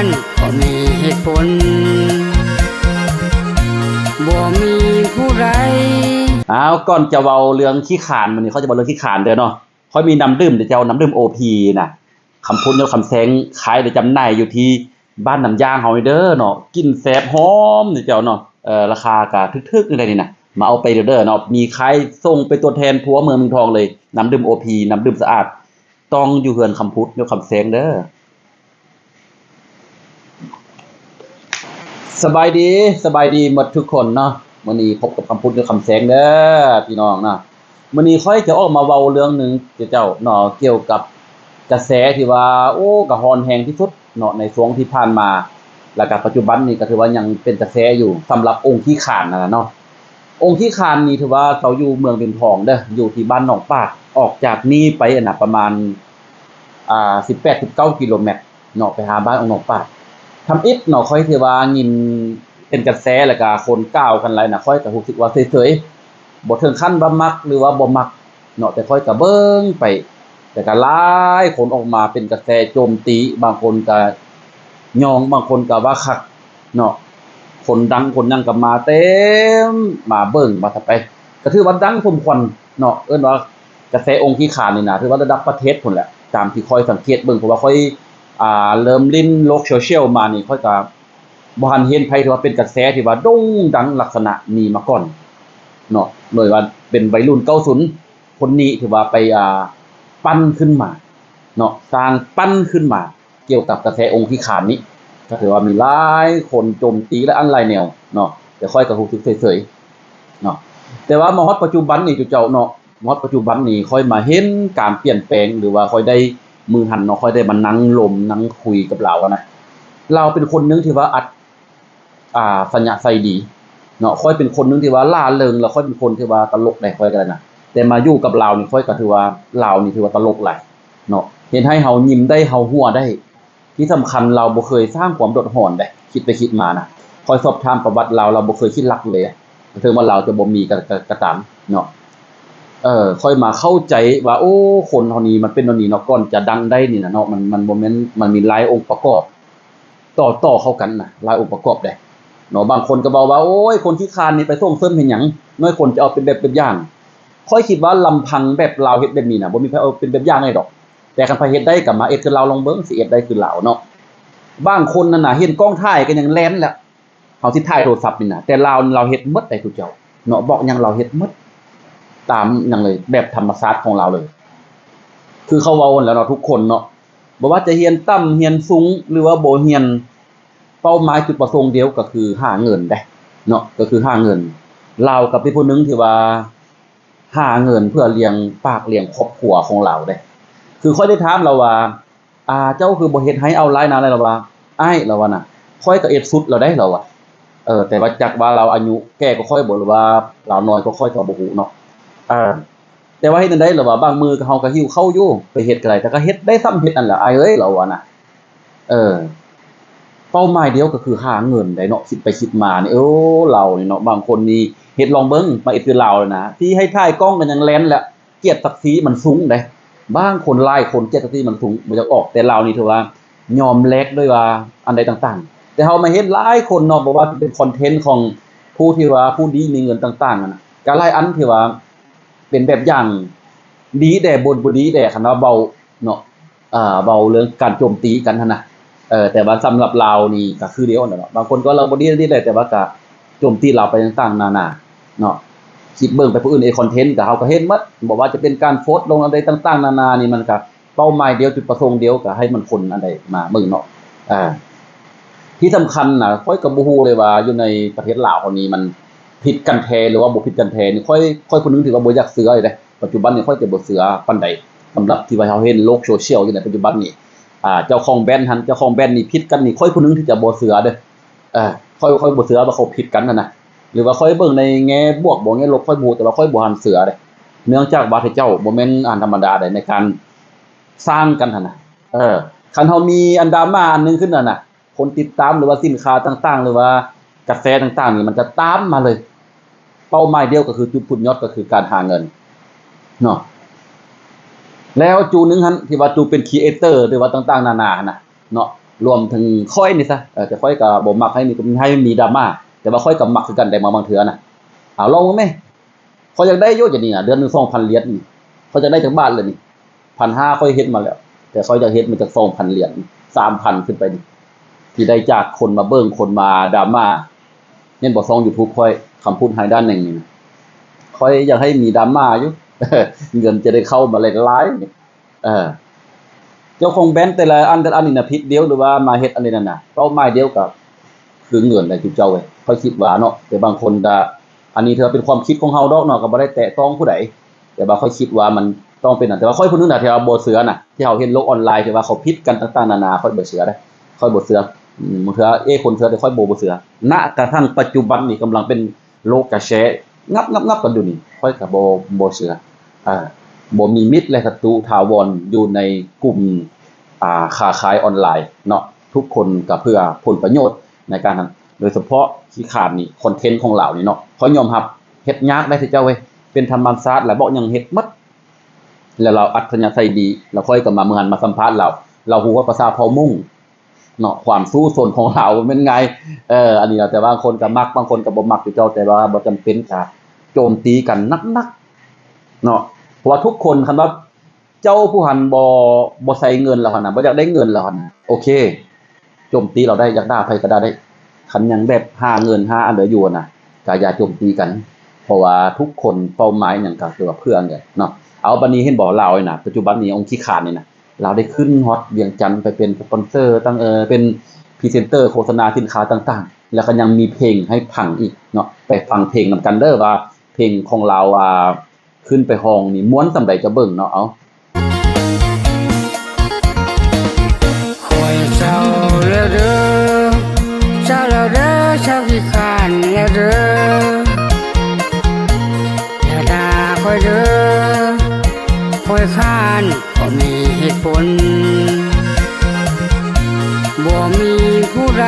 ກໍມີເຫດຜົນ ບໍ່ມີຜູ້ໃດ. ອ້າວ ກ່ອນຈະເວົ້າເລື່ອງຂີ້ຄ້ານ ມື້ນີ້ຂ້ອຍຈະເວົ້າເລື່ອງຂີ້ຄ້ານເດີເນາະ. ຂ້ອຍມີນ້ຳດື່ມເດີເຈົ້າ ນ້ຳດື່ມໂອພີນະ ຄຳພຸດ ຍອດຄຳແຊງ ຂາຍ ແລະ ຈຳໜ່າຍຢູ່ທີ່ບ້ານນ້ຳຢາງເຮົານີ້ເດີເນາະ. ກິ່ນແຊບຫອມເດີເຈົ້າເນາະ. ເອີ ລາຄາກະຖືກໆ ນີ້ໄດ໋ນີ້ນະ ມາເອົາໄປເດີເນາະ. ມີຂາຍສົ່ງເປັນຕົວແທນທົ່ວເມືອງເມືອງທອງເລີຍ. ນ້ຳດື່ມໂອພີ ນ້ຳດື່ມສະອາດ ຕ້ອງຢູ່ເຮືອນຄຳພຸດ ຍອດຄຳແຊງເດີ. ສະບາຍດີ ສະບາຍດີໝົດທຸກຄົນເນາະ. ມື້ນີ້ພົບກັບຄຳພຸດ ຍອດຄຳແຊງເດີພີ່ນ້ອງເນາະ. ມື້ນີ້ຂ້ອຍຈະອອກມາເວົ້າເລື່ອງໜຶ່ງເຈົ້າເນາະ ກ່ຽວກັບກະແສທີ່ວ່າ ໂອ້ ກະຮ້ອນແຮງທີ່ສຸດເນາະ ໃນຊ່ວງທີ່ຜ່ານມາ ແລ້ວກະປັດຈຸບັນນີ້ກະຖືວ່າຍັງເປັນກະແສຢູ່ ສຳລັບອົງຂີ້ຄ້ານນັ້ນນະເນາະ. ອົງຂີ້ຄ້ານນີ້ຖືວ່າເຂົາຢູ່ເມືອງເປັນທອງເດີ ຢູ່ທີ່ບ້ານໜອງປາດ ອອກຈາກນີ້ໄປຫັ້ນນະ ປະມານ ອ່າ ສິບແປດ ສິບເກົ້າ ກິໂລແມັດເນາະ ໄປຫາບ້ານໜອງປາດ. ທຳອິດເນາະ ຂ້ອຍຖືວ່າຍິນເປັນກະແສ ແລ້ວກະຄົນກ່າວກັນຫຼາຍນະ ຂ້ອຍກະຮູ້ສຶກວ່າເສີຍໆ ບໍ່ເຖິງຂັ້ນວ່າມັກ ຫຼືວ່າບໍ່ມັກເນາະ ແຕ່ຂ້ອຍກະເບິ່ງໄປ ແຕ່ກະຫຼາຍຄົນອອກມາເປັນກະແສໂຈມຕີ ບາງຄົນກະຍ້ອງ ບາງຄົນກະວ່າຄັກເນາະ. ຄົນດັງຄົນຫຍັງກະມາເຕັມ ມາເບິ່ງວ່າຊະໄປ ກະຖືວ່າດັງສົມຄວນເນາະ. ເອີ້ນວ່າກະແສອົງຂີ້ຄ້ານນີ້ນະ ຖືວ່າລະດັບປະເທດພຸ້ນແຫຼະ ຕາມທີ່ຂ້ອຍສັງເກດເບິ່ງ ເພາະວ່າຂ້ອຍ ອ່າ ເລີ່ມຫຼິ້ນໂລກໂຊຊຽວມານີ້ ຂ້ອຍກະບໍ່ທັນເຫັນໃຜທີ່ວ່າເປັນກະແສທີ່ວ່າໂດ່ງດັງລັກສະນະນີ້ມາກ່ອນເນາະ. ໂດຍວ່າເປັນໄວລຸ້ນເກົ້າສູນ ຄົນນີ້ຖືວ່າໄປ ອ່າ ປັ່ນຂຶ້ນມາເນາະ ສ້າງປັ່ນຂຶ້ນມາ ກ່ຽວກັບກະແສອົງຂີ້ຄ້ານນີ້ ກະຖືວ່າມີຫຼາຍຄົນໂຈມຕີຫຼາຍອັນຫຼາຍແນວເນາະ ແຕ່ຂ້ອຍກະຮູ້ສຶກເສີຍໆເນາະ. ແຕ່ວ່າມາຮອດປັດຈຸບັນນີ້ ເຈົ້າເນາະ ມາຮອດປັດຈຸບັນນີ້ ຂ້ອຍມາເຫັນການປ່ຽນແປງ ຫຼືວ່າຂ້ອຍໄດ້ ມື້ຫັ້ນເນາະ ຂ້ອຍໄດ້ມານັ່ງລົມນັ່ງຄຸຍກັບລາວຫັ້ນນະ ລາວເປັນຄົນໜຶ່ງທີ່ວ່າອັດ ອ່າ ສະຍະໄຊດີເນາະ. ຂ້ອຍເປັນຄົນໜຶ່ງທີ່ວ່າລ່າເລິງ ແລ້ວຂ້ອຍເປັນຄົນທີ່ວ່າຕະຫຼົກໄດ໋ ຂ້ອຍກະໄດ້ນະ ແຕ່ມາຢູ່ກັບລາວນີ້ ຂ້ອຍກະຖືວ່າລາວນີ້ຖືວ່າຕະຫຼົກຫຼາຍເນາະ ເຮັດໃຫ້ເຮົາຍິ້ມໄດ້ ເຮົາຫົວໄດ້. ທີ່ສຳຄັນລາວບໍ່ເຄີຍສ້າງຄວາມເດືອດຮ້ອນເດ້ ຄິດໄປຄິດມານະ ຂ້ອຍສອບຖາມປະຫວັດລາວ ລາວບໍ່ເຄີຍຄິດລັກເລີຍ ເຖິງວ່າລາວຈະບໍ່ມີກະ ກະ ກະຕາມເນາະ. ເອີ ຂ້ອຍມາເຂົ້າໃຈວ່າ ໂອ້ ຄົນເຮົານີ້ມັນເປັນແນວນີ້ເນາະ ກ່ອນຈະດັງໄດ້ນີ້ນະເນາະ ມັນ ມັນບໍ່ແມ່ນ ມັນມີຫຼາຍອົງປະກອບ ຕໍ່ ຕໍ່ເຂົ້າກັນນະ ຫຼາຍອົງປະກອບເດ້ເນາະ. ບາງຄົນກະເວົ້າວ່າ ໂອ້ຍ ຄົນຂີ້ຄ້ານນີ້ໄປສົ່ງເສີມເຮັດຫຍັງ ນ້ອຍຄົນຈະເອົາເປັນແບບ ເປັນຢ່າງ. ຂ້ອຍຄິດວ່າລຳພັງແບບລາວເຮັດແບບນີ້ນະ ບໍ່ມີໃຜເອົາເປັນແບບຢ່າງໃຫ້ດອກ ແຕ່ຄັນໃຜເຮັດໄດ້ກະມາເຮັດຄືລາວລອງເບິ່ງ ຊິເຮັດໄດ້ຄືລາວເນາະ. ບາງຄົນຫັ້ນນະ ເຫັນກ້ອງຖ່າຍກະຍັງແລ່ນແລ້ວ ເຮົາຊິຖ່າຍໂທລະສັບນີ້ນະ ແຕ່ລາວ ລາວເຮັດໝົດໄດ໋ ທຸກເຈົ້າເນາະ ບອກຫຍັງລາວເຮັດໝົດ ຕາມຫຍັງເລີຍ ແບບທຳມະຊາດຂອງລາວເລີຍ. ຄືເຂົາເວົ້າຫັ້ນແຫຼະເນາະ ທຸກຄົນເນາະ ບໍ່ວ່າຈະຮຽນຕ່ຳ ຮຽນສູງ ຫຼືວ່າບໍ່ຮຽນ ເປົ້າໝາຍຈຸດປະສົງດຽວກະຄືຫາເງິນເດ້ເນາະ ກະຄືຫາເງິນ. ລາວກະເປັນຜູ້ໜຶ່ງທີ່ວ່າຫາເງິນເພື່ອລ້ຽງປາກລ້ຽງຄອບຄົວຂອງລາວເດ້. ຄືຂ້ອຍໄດ້ຖາມລາວວ່າ ອ່າ ເຈົ້າຄືບໍ່ເຮັດໄຮ່ເອົາໄລ່ນາແລ້ວ ລາວວ່າ ອ້າຍ ລາວວ່ານະ ຂ້ອຍກະເຮັດສຸດແລ້ວໃດ໋ ລາວວ່າ. ເອີ ແຕ່ວ່າຈັກວ່າລາວອາຍຸແກ່ກວ່າຂ້ອຍບໍ່ ຫຼືວ່າລາວນ້ອຍກວ່າຂ້ອຍກະບໍ່ຮູ້ເນາະ. ເອີ ແຕ່ວ່າເຮັດແນວໃດ ລາວວ່າ ບາງມື້ກະ ເຮົາກະຫິວເຂົ້າຢູ່ ໄປເຮັດກະໄດ້ ແຕ່ກະເຮັດໄດ້ສ່ຳເຮັດຫັ້ນແຫຼະ ອ້າຍເອີຍ ລາວວ່ານະ. ເອີ ເປົ້າໝາຍດຽວກະຄືຫາເງິນໄດ໋ເນາະ. ຄິດໄປຄິດມານີ້ ໂອ້ ລາວນີ້ເນາະ ບາງຄົນນີ້ເຮັດລອງເບິ່ງ ມາເອັດຄືລາວນະ ທີ່ໃຫ້ຖ່າຍກ້ອງກະຍັງແລ່ນແຫຼະ ກຽດສັກສີມັນສູງເດ້. ບາງຄົນຫຼາຍຄົນກຽດສັກສີມັນສູງ ບໍ່ຢາກອອກ ແຕ່ລາວນີ້ຖືວ່າຍອມແລກດ້ວຍວ່າອັນໃດຕ່າງໆ. ແຕ່ເຮົາມາເຫັນຫຼາຍຄົນເນາະ ບໍ່ວ່າຈະເປັນຄອນເທັນຂອງຜູ້ທີ່ວ່າຜູ້ດີມີເງິນຕ່າງໆຫັ້ນນະ ກະຫຼາຍອັນທີ່ວ່າເປັນແບບຢ່າງດີແດ່ ບໍ່ ບໍ່ດີແດ່ ຄັນວ່າເວົ້າເນາະ ອ່າ ເວົ້າເລື່ອງການໂຈມຕີກັນຫັ້ນນະ. ເອີ ແຕ່ວ່າສຳລັບລາວນີ້ກະຄືດຽວຫັ້ນແຫຼະເນາະ ບາງຄົນກະວ່າລາວບໍ່ດີ ດີແຫຼະ ແຕ່ວ່າກະໂຈມຕີລາວໄປຕ່າງໆນານາເນາະ. ຄິດເບິ່ງໄປຜູ້ອື່ນເຮັດຄອນເທັນກະ ເຮົາກະເຫັນໝົດ ບໍ່ວ່າຈະເປັນການໂພສລົງອັນໃດຕ່າງໆນານານີ້ ມັນກະເປົ້າໝາຍດຽວ ຈຸດປະສົງດຽວ ກະໃຫ້ມັນຄົນອັນໃດມາເບິ່ງເນາະ. ອ່າ ທີ່ສຳຄັນນະ ຂ້ອຍກະບໍ່ຮູ້ເລີຍວ່າຢູ່ໃນປະເທດລາວເຮົານີ້ມັນຜິດກັນແທ້ ຫຼືວ່າບໍ່ຜິດກັນແທ້ນີ້ ຂ້ອຍ ຂ້ອຍຜູ້ໜຶ່ງທີ່ວ່າບໍ່ຢາກເຊື່ອເລີຍເດ້. ປັດຈຸບັນນີ້ຂ້ອຍຈະບໍ່ເຊື່ອປານໃດ ສຳລັບທີ່ວ່າເຮົາເຫັນໂລກໂຊຊຽວຢູ່ໃນປັດຈຸບັນນີ້ ອ່າ ເຈົ້າຂອງແບຣນຫັ້ນ ເຈົ້າຂອງແບຣນນີ້ຜິດກັນນີ້ ຂ້ອຍຜູ້ໜຶ່ງທີ່ຈະບໍ່ເຊື່ອເດີ້. ເອີ ຂ້ອຍ ຂ້ອຍບໍ່ເຊື່ອວ່າເຂົາຜິດກັນຫັ້ນນະ ຫຼືວ່າຂ້ອຍເບິ່ງໃນແງ່ບວກບໍ່ແງ່ລົບ ຂ້ອຍບໍ່ຮູ້ ແຕ່ວ່າຂ້ອຍບໍ່ທັນເຊື່ອເດ້ ເນື່ອງຈາກວ່າເຂົາເຈົ້າບໍ່ແມ່ນອັນທຳມະດາໃດໃນການສ້າງກັນຫັ້ນນະ. ເອີ ຄັນເຮົາມີອັນດຣາມາອັນໜຶ່ງຂຶ້ນຫັ້ນນະ ຄົນຕິດຕາມ ຫຼືວ່າສິນຄ້າຕ່າງໆ ຫຼືວ່າກະແສຕ່າງໆນີ້ ມັນຈະຕາມມາເລີຍ. ເປົ້າໝາຍດຽວກະຄືຈຸດພຸດຍອດກະຄືການຫາເງິນເນາະ. ແລ້ວຈູໜຶ່ງຫັ້ນ ທີ່ວ່າຈູເປັນຄຣີເອເຕີ ຫຼືວ່າຕ່າງໆນານາຫັ້ນນະເນາະ ລວມເຖິງຂ້ອຍນີ້ຊະ ເອີ ແຕ່ຂ້ອຍກໍບໍ່ມັກໃຫ້ມີ ໃຫ້ມີດຣາມາ ແຕ່ວ່າຂ້ອຍກໍມັກຄືກັນໄດ໋ ບາງ ບາງເທື່ອນະ. ເອົາ ລອງເບິ່ງແມ ຂ້ອຍຢາກໄດ້ຢູ່ ດຽວນີ້ນະ ເດືອນໜຶ່ງສອງພັນຫຼຽນ ຂ້ອຍຢາກໄດ້ຈັກບາດລະນີ້? ພັນຫ້າ ຂ້ອຍເຮັດມາແລ້ວ ແຕ່ຂ້ອຍຢາກເຮັດມາຈັກສອງພັນຫຼຽນ ສາມພັນຂຶ້ນໄປນີ້ ທີ່ໄດ້ຈາກຄົນມາເບິ່ງ ຄົນມາດຣາມາ. ແມ່ນບໍ່ ຊ່ອງຢູທູບຂ້ອຍ ຄຳພຸດໄຮດ້ານໜຶ່ງນີ້ນະ ຂ້ອຍຢາກໃຫ້ມີດຣາມາຢູ່ ເງິນຈະໄດ້ເຂົ້າມາຫຼາຍໆ. ເອີ ເຈົ້າຂອງແບຣນແຕ່ລະອັນ ແຕ່ລະອັນນີ້ນະ ຜິດດຽວ ຫຼືວ່າມາເຮັດອັນນີ້ນັ້ນນະ ເປົ້າໝາຍດຽວກໍຄືເງິນແຫຼະ ຈຸເຈົ້າເອີຍ ຂ້ອຍຄິດວ່າເນາະ. ແຕ່ບາງຄົນກໍ ອັນນີ້ຖືວ່າເປັນຄວາມຄິດຂອງເຮົາດອກເນາະ ກໍບໍ່ໄດ້ແຕະຕ້ອງຜູ້ໃດ ແຕ່ວ່າຂ້ອຍຄິດວ່າມັນຕ້ອງເປັນນັ້ນ. ແຕ່ວ່າຂ້ອຍຜູ້ໜຶ່ງນະ ທີ່ວ່າບໍ່ເຊື່ອນະ ທີ່ເຮົາເຫັນໂລກອອນລາຍ ທີ່ວ່າເຂົາຜິດກັນຕ່າງໆນານາ ຂ້ອຍບໍ່ເຊື່ອເດ້ ຂ້ອຍບໍ່ເຊື່ອ. ອືມ ບາງເທື່ອ ເອ ຄົນເຊື່ອ ແຕ່ຂ້ອຍບໍ່ ບໍ່ເຊື່ອ. ນະກະທັ້ງປັດຈຸບັນນີ້ກຳລັງເປັນໂລກກະແສ ງັບໆໆກັນຢູ່ນີ້ ຂ້ອຍກໍບໍ່ ບໍ່ເຊື່ອ. ອ່າ ບໍ່ມີມິດ ແລະ ສັດຕູຖາວອນຢູ່ໃນກຸ່ມ ອ່າ ຄ້າຂາຍອອນລາຍເນາະ ທຸກຄົນກໍເພື່ອຜົນປະໂຫຍດໃນການນັ້ນ. ໂດຍສະເພາະຂີ້ຂາດນີ້ ຄອນເທັນຂອງລາວນີ້ເນາະ ຂ້ອຍຍອມຮັບ ເຮັດຍາກໄດ໋ເຈົ້າເອີຍ ເປັນທຳມະຊາດ ແລະ ເວົ້າຫຍັງເຮັດໝົດ ແລະ ລາວອັດທະຍາໄສດີ. ແລ້ວຂ້ອຍກໍມາເມືອງ ມາສຳພາດລາວ ລາວຮູ້ວ່າພາສາເຜົ່າມົ້ງ ເນາະ ຄວາມສູ້ຊົນຂອງລາວບໍ່ແມ່ນງ່າຍ. ເອີ ອັນນີ້ແຫຼະ ແຕ່ບາງຄົນກໍມັກ ບາງຄົນກໍບໍ່ມັກຄືເກົ່າ ແຕ່ວ່າບໍ່ຈຳເປັນຈະໂຈມຕີກັນໜັກໆເນາະ ເພາະວ່າທຸກຄົນ ຄັນວ່າເຈົ້າຜູ້ຫັ້ນບໍ່ ບໍ່ໃຊ້ເງິນແລ້ວຫັ້ນນະ ບໍ່ຢາກໄດ້ເງິນແລ້ວຫັ້ນນະ ໂອເຄ ໂຈມຕີລາວໄດ້ ຢາກດ່າໃຜກໍດ່າໄດ້. ຄັນຍັງແບບຫາເງິນຫາອັນໃດຢູ່ຫັ້ນນະ ກໍຢ່າໂຈມຕີກັນ ເພາະວ່າທຸກຄົນເປົ້າໝາຍຫຍັງກໍຄືວ່າເພື່ອອັນໃດເນາະ. ເອົາ ບັດນີ້ເຫັນບໍ່ ລາວນີ້ນະ ປັດຈຸບັນນີ້ອົງຂີ້ຂາດນີ້ນະ ລາວໄດ້ຂຶ້ນຮອດວຽງຈັນ ໄປເປັນສະປອນເຊີຕ່າງ ເອີ ເປັນພຣີເຊັນເຕີໂຄສະນາສິນຄ້າຕ່າງໆ ແລ້ວກໍຍັງມີເພງໃຫ້ຟັງອີກເນາະ. ໄປຟັງເພງນຳກັນເດີ ວ່າເພງຂອງລາວ ອ່າ ຂຶ້ນໄປຮ້ອງນີ້ມ່ວນສ່ຳໃດ ຈະເບິ່ງເນາະ. ເອົາ ຂ້ອຍເຊົາແລ້ວເດີ ເຊົາແລ້ວເດີ ເຊົາຂີ້ຄ້ານແລ້ວເດີ ຢ່າດ່າຂ້ອຍເດີ ຂ້ອຍຄ້ານ ກໍມີເຫດຜົນ ບໍ່ມີຜູ້ໃດ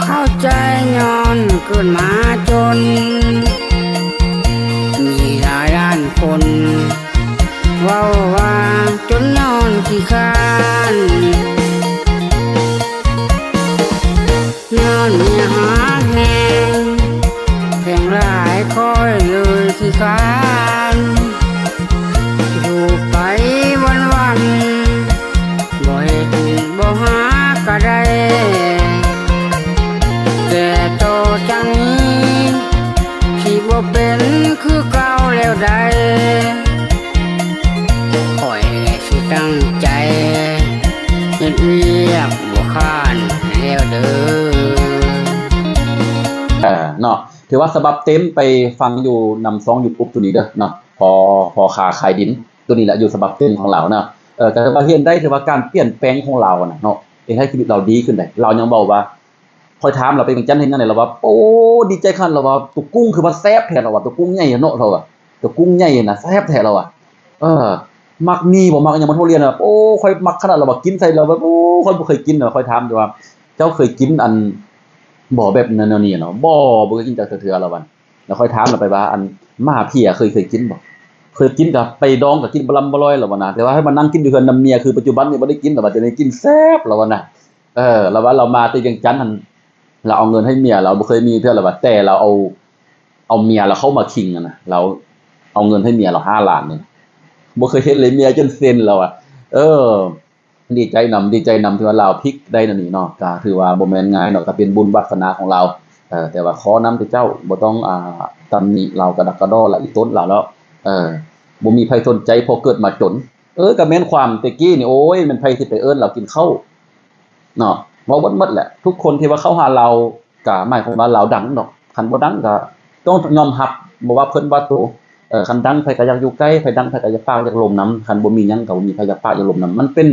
ເຂົ້າໃຈ ຍ້ອນເກີດມາຈົນ ມີຫຼາຍລ້ານຄົນ ເວົ້າວ່າຈົນຍ້ອນຂີ້ຄ້ານ ຍ້ອນເມຍຫາແຮງ ແພງຫຼາຍຂ້ອຍເລີຍຂີ້ຄ້ານ ຢູ່ໄປວັນໆ ບໍ່ເຮັດບໍ່ຫາກະໄດ້ ແຕ່ຕໍ່ຈາກນີ້ ຊິບໍ່ເປັນຄືເກົ່າແລ້ວໃດ ຂ້ອຍຊິຕັ້ງໃຈເຮັດວຽກບໍ່ຄ້ານແລ້ວເດີ. ເອີ ເນາະ ຖືວ່າສະບັບເຕັມໄປຟັງຢູ່ນຳຊ່ອງຢູທູບໂຕນີ້ເດີເນາະ ພໍ ພໍຄ້າຂາຍດິນ ໂຕນີ້ແຫຼະ ຢູ່ສະບັບເຕັມຂອງລາວເນາະ. ເອີ ກໍຖືວ່າເຫັນໄດ້ ຖືວ່າການປ່ຽນແປງຂອງລາວນະເນາະ ເຮັດໃຫ້ຊີວິດລາວດີຂຶ້ນໄດ໋. ລາວຍັງເວົ້າວ່າ ຂ້ອຍຖາມລາວໄປວຽງຈັນເຮັດຫຍັງແດ່ ລາວວ່າ ໂອ້ ດີໃຈຂະໜາດ ລາວວ່າ ໂຕກຸ້ງຄືວ່າແຊບແທ້ ລາວວ່າ ໂຕກຸ້ງໃຫຍ່ເນາະ ລາວວ່າ ໂຕກຸ້ງໃຫຍ່ນະແຊບແທ້ ລາວວ່າ ເອີ ໝາກໝີ່ບໍ່ ໝາກຫຍັງມັນໂຮລຽນນະ ໂອ້ ຂ້ອຍມັກຂະໜາດ ລາວວ່າ ກິນໃສ່ ລາວວ່າ ໂອ້ ຂ້ອຍບໍ່ເຄີຍກິນນະ. ຂ້ອຍຖາມຢູ່ວ່າ ເຈົ້າເຄີຍກິນອັນ ບໍ່ ແບບແນວນີ້ເນາະ ບໍ່ ບໍ່ເຄີຍກິນຈັກເທື່ອ ລາວວ່າ. ແລ້ວຂ້ອຍຖາມລາວໄປວ່າ ອັນ ໝາເພຍເຄີຍ ເຄີຍກິນບໍ່? ເຄີຍກິນກໍໄປດອງກໍກິນບໍ່ລຳບໍ່ລອຍ ລາວວ່ານະ ແຕ່ວ່າໃຫ້ມານັ່ງກິນຢູ່ເຮືອນນຳເມຍຄືປັດຈຸບັນນີ້ບໍ່ໄດ້ກິນ ລາວວ່າ ດຽວນີ້ກິນແຊບ ລາວວ່ານະ. ເອີ ລາວວ່າລາວມາແຕ່ວຽງຈັນຫັ້ນ ລາວເອົາເງິນໃຫ້ເມຍ ລາວບໍ່ເຄີຍມີເທື່ອ ລາວວ່າ ແຕ່ລາວເອົາ ເອົາເມຍລາວເຂົ້າມາຄິງຫັ້ນນະ ລາວເອົາເງິນໃຫ້ເມຍລາວຫ້າລ້ານນີ້ ບໍ່ເຄີຍເຮັດເລີຍ ເມຍຈົນເຊັນ ລາວວ່າ. ເອີ ດີໃຈນຳ ດີໃຈນຳທີ່ວ່າລາວພິກໄດ້ແນວນີ້ເນາະ ກໍຖືວ່າບໍ່ແມ່ນງ່າຍເນາະ ກໍເປັນບຸນວາດສະໜາຂອງລາວ. ເອີ ແຕ່ວ່າຂໍນຳແຕ່ເຈົ້າ ບໍ່ຕ້ອງ ອ່າ ຕຳໜິລາວກະດັກກະດໍ້ລະ ອີ່ຕົນລາວເນາະ. ເອີ ບໍ່ມີໃຜສົນໃຈ ເພາະເກີດມາຈົນ. ເອີ ກໍແມ່ນຄວາມແຕ່ກີ້ນີ້ ໂອ້ຍ ແມ່ນໃຜຊິໄປເອີ້ນລາວກິນເຂົ້າ ເນາະ ເວົ້າເບິດໝົດແຫຼະ. ທຸກຄົນທີ່ວ່າເຂົ້າຫາລາວ ກະໝາຍຄວາມວ່າລາວດັງດອກ ຄັນບໍ່ດັງກະຕ້ອງຍອມຮັບ ບໍ່ວ່າເພິ່ນວ່າໂຕ. ເອີ ຄັນດັງໃຜກະຢາກຢູ່ໃກ້ ໃຜດັງໃຜກະຢາກປາກຢາກລົມນຳ ຄັນບໍ່ມີຫຍັງກະບໍ່ມີໃຜຢາກປາກຢາກລົມນຳ. ມັນເປັນ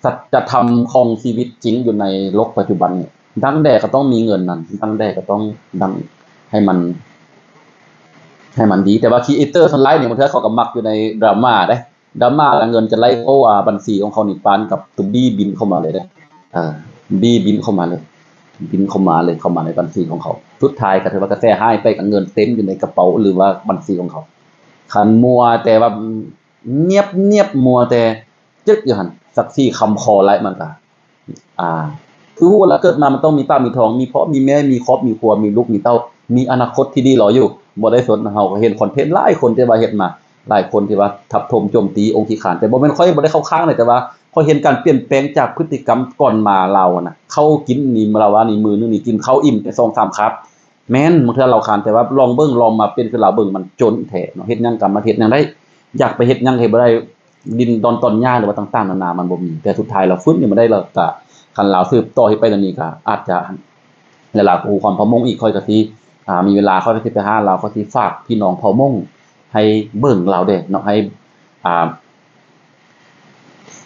ສັດຈະທຳຂອງຊີວິດຈິງຢູ່ໃນໂລກປັດຈຸບັນນີ້ ດັງແດ່ກະຕ້ອງມີເງິນນັ້ນ ດັງແດ່ກະຕ້ອງດັງໃຫ້ມັນ ໃຫ້ມັນດີ. ແຕ່ວ່າຄຣີເອເຕີສ່ວນຫຼາຍນີ້ ບາງເທື່ອເຂົາກະມັກຢູ່ໃນດຣາມາເດ້ ດຣາມາແລ້ວເງິນຈະໄຫຼເຂົ້າ ອ່າ ບັນຊີຂອງເຂົານີ້ ປານກັບຕຸບີບິນເຂົ້າມາເລີຍເດ້. ເອີ ບີບິນເຂົ້າມາເລີຍ ບິນເຂົ້າມາເລີຍ ເຂົ້າມາໃນບັນຊີຂອງເຂົາ. ສຸດທ້າຍກໍຖືວ່າກະແສຫາຍໄປ ກັບເງິນເຕັມຢູ່ໃນກະເປົາ ຫຼືວ່າບັນຊີຂອງເຂົາ. ຄັນມົວແຕ່ວ່າງຽບໆ ມົວແຕ່ຈຶກຢູ່ຫັ້ນ ສັກສີຄຳຄໍໄຫຼ ມັນກະ ອ່າ ຄືຮູ້ລະ ເກີດມາມັນຕ້ອງມີປາກມີທ້ອງ ມີພໍ່ມີແມ່ ມີຄອບມີຄົວ ມີລູກມີເຕົ້າ ມີອະນາຄົດທີ່ດີລໍຢູ່. ບໍ່ໄດ້ສົນ ເຮົາກໍເຫັນຄອນເທັນຫຼາຍຄົນທີ່ວ່າເຮັດມາ ຫຼາຍຄົນທີ່ວ່າທັບຖົມໂຈມຕີອົງຂີ້ຄ້ານ ແຕ່ບໍ່ແມ່ນ ຂ້ອຍບໍ່ໄດ້ເຂົ້າຂ້າງເລີຍ ແຕ່ວ່າຂ້ອຍເຫັນການປ່ຽນແປງຈາກພຶດຕິກຳກ່ອນມາລາວນະ ເຂົ້າກິນນີ້ ລາວວ່ານີ້ ມື້ໜຶ່ງນີ້ກິນເຂົ້າອີ່ມແຕ່ສອງສາມຄາບ. ແມ່ນ ບາງເທື່ອລາວຄ້ານ ແຕ່ວ່າລອງເບິ່ງ ລອງມາເປັນຄືລາວເບິ່ງ ມັນຈົນແທ້ເນາະ ເຮັດຫຍັງກໍມາເຮັດຫຍັງໄດ້ ຢາກໄປເຮັດຫຍັງເຮັດບໍ່ໄດ້ ດິ້ນດອນຕ່ອນຫຍ້າ ຫຼືວ່າຕ່າງໆນານາ ມັນບໍ່ມີ ແຕ່ສຸດທ້າຍລາວຟື້ນຂຶ້ນມາໄດ້ ແລ້ວກໍຄັນລາວສືບຕໍ່ເຮັດໄປແນວນີ້ ກໍອາດຈະ ແລະ ລາວກໍຮູ້ຄວາມເຜົ່າມົ້ງອີກ ຂ້ອຍກໍຊິ ອ່າ ມີເວລາຂ້ອຍກໍຊິໄປຫາລາວ ຂ້ອຍຊິຝາກພີ່ນ້ອງເຜົ່າມົ້ງໃຫ້ເບິ່ງລາວແດ່ເນາະ ໃຫ້ ອ່າ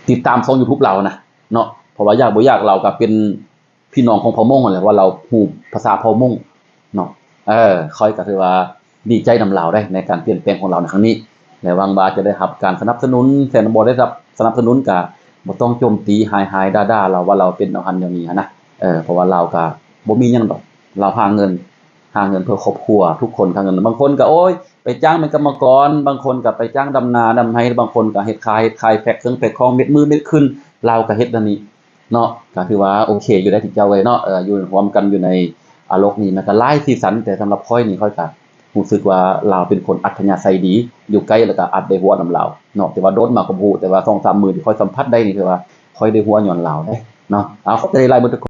ຕິດຕາມຊ່ອງ YouTube ລາວນະເນາະ ເພາະວ່າຢາກບໍ່ຢາກລາວກໍເປັນ ພີ່ນ້ອງຂອງເຜົ່າມົ້ງຫັ້ນແຫຼະ ວ່າລາວຮູ້ພາສາເຜົ່າມົ້ງເນາະ. ເອີ ຂ້ອຍກໍຖືວ່າດີໃຈນຳລາວໄດ໋ ໃນການປ່ຽນແປງຂອງລາວໃນຄັ້ງນີ້ ແລະ ຫວັງວ່າຈະໄດ້ຮັບການສະໜັບສະໜູນ ແຕ່ບໍ່ໄດ້ຮັບສະໜັບສະໜູນກໍບໍ່ຕ້ອງໂຈມຕີຮ້າຍໆ ດ່າໆລາວວ່າລາວເປັນແນວຫັ້ນແນວນີ້ຫັ້ນນະ. ເອີ ເພາະວ່າລາວກໍບໍ່ມີຫຍັງດອກ ລາວຫາເງິນ ຫາເງິນເພື່ອຄອບຄົວ ທຸກຄົນຫາເງິນ ບາງຄົນກໍ ໂອ້ຍ ໄປຈ້າງແມ່ນກຳມະກອນ ບາງຄົນກໍໄປຈ້າງດຳນາດຳໄຮ່ ບາງຄົນກໍເຮັດຂາຍ ເຮັດຂາຍ ແພັກເຄື່ອງແພັກຂອງ ເມັດມືເມັດຂຶ້ນ ລາວກໍເຮັດແນວນີ້ ເນາະ ກໍຖືວ່າໂອເຄຢູ່ໄດ໋ ທີ່ເຈົ້າເອີຍເນາະ ເອີ ຢູ່ຮ່ວມກັນຢູ່ໃນ ອາ ໂລກນີ້ ມັນກໍຫຼາຍສີສັນ ແຕ່ສຳລັບຂ້ອຍນີ້ ຂ້ອຍກໍຮູ້ສຶກວ່າລາວເປັນຄົນອັດທະຍາໄສດີ ຢູ່ໃກ້ແລ້ວກໍອາດໄດ້ຫົວນຳລາວເນາະ ແຕ່ວ່າໂດນມາກໍບໍ່ຮູ້ ແຕ່ວ່າສອງສາມມື້ທີ່ຂ້ອຍສຳຜັດໄດ້ນີ້ ຖືວ່າຂ້ອຍໄດ້ຫົວຍ້ອນລາວເດ້ເນາະ. ເອົາ ຂອບໃຈຫຼາຍໆໝົດທຸກຄົນ.